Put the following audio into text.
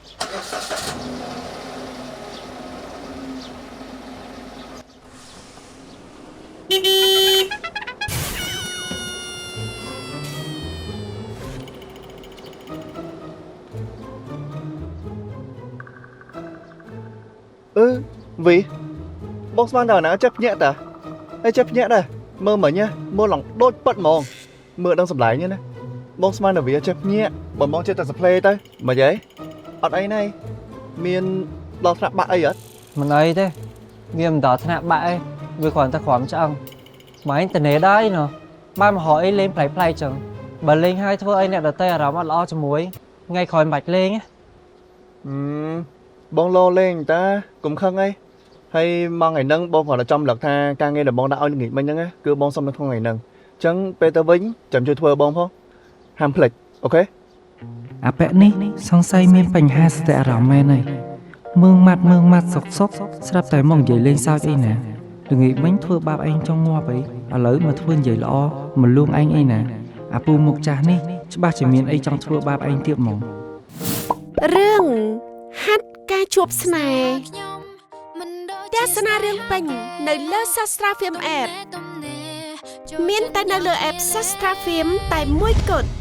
អឺវីបងស្មានតែណាចេះភ្ញាក់តាហើយចេះភ្ញាក់ដែរមើលមិញណាមើលឡើងដូចប៉ិតហ្មងមើលដឹងសម្លែងណាបងស្មានតែវាចេះភ្ញាក់បើបងចេះតែសផ្លេទៅមិនហីអត់អីណៃមានដល់ថ្នាក់បាក់អីអត់ មិនអីទេវាមិនដល់ថ្នាក់បាក់ឯងវាគ្រាន់តែគ្រាំឆ្អឹងម៉ែងតនេដែរណោះបានមករកអីលេងប្លែកប្លែកចឹងបើលេងហើយធ្វើអីអ្នកដទៃអារម្មណ៍អត់ល្អជាមួយថ្ងៃក្រោយមិនបាច់លេង បងលោលេងតាកុំខឹងអីហើយមកថ្ងៃហ្នឹងបងគ្រាន់តែចំលឹកថាការងារដែលបងដាក់ឲ្យល្ងាចមិញហ្នឹងគឺបងសុំនៅក្នុងថ្ងៃហ្នឹងអញ្ចឹងពេលទៅវិញចាំជួយធ្វើបងផងហាមភ្លេចអូខេ អាពាក់នេះសង្ស័យមានបញ្ហាសតិអារម្មណ៍មែនហើយមើងម៉ាត់មើងម៉ាត់សុកសុកស្រាប់តែមកនិយាយលេងសើចអីណាល្ងាចមិញធ្វើបាបឯងចង់ងាប់អីឥឡូវមកធ្វើនិយាយល្អមកលួងឯងអីណាអាពូមុខចាស់នេះច្បាស់ជាមានអីចង់ធ្វើបាបឯងទៀតហ្មង រឿងហាត់ការជួបស្នេហ៍ទស្សនារឿងពេញនៅលើ Sastra Film App មានតែនៅលើ app Sastra Film តែមួយគត់។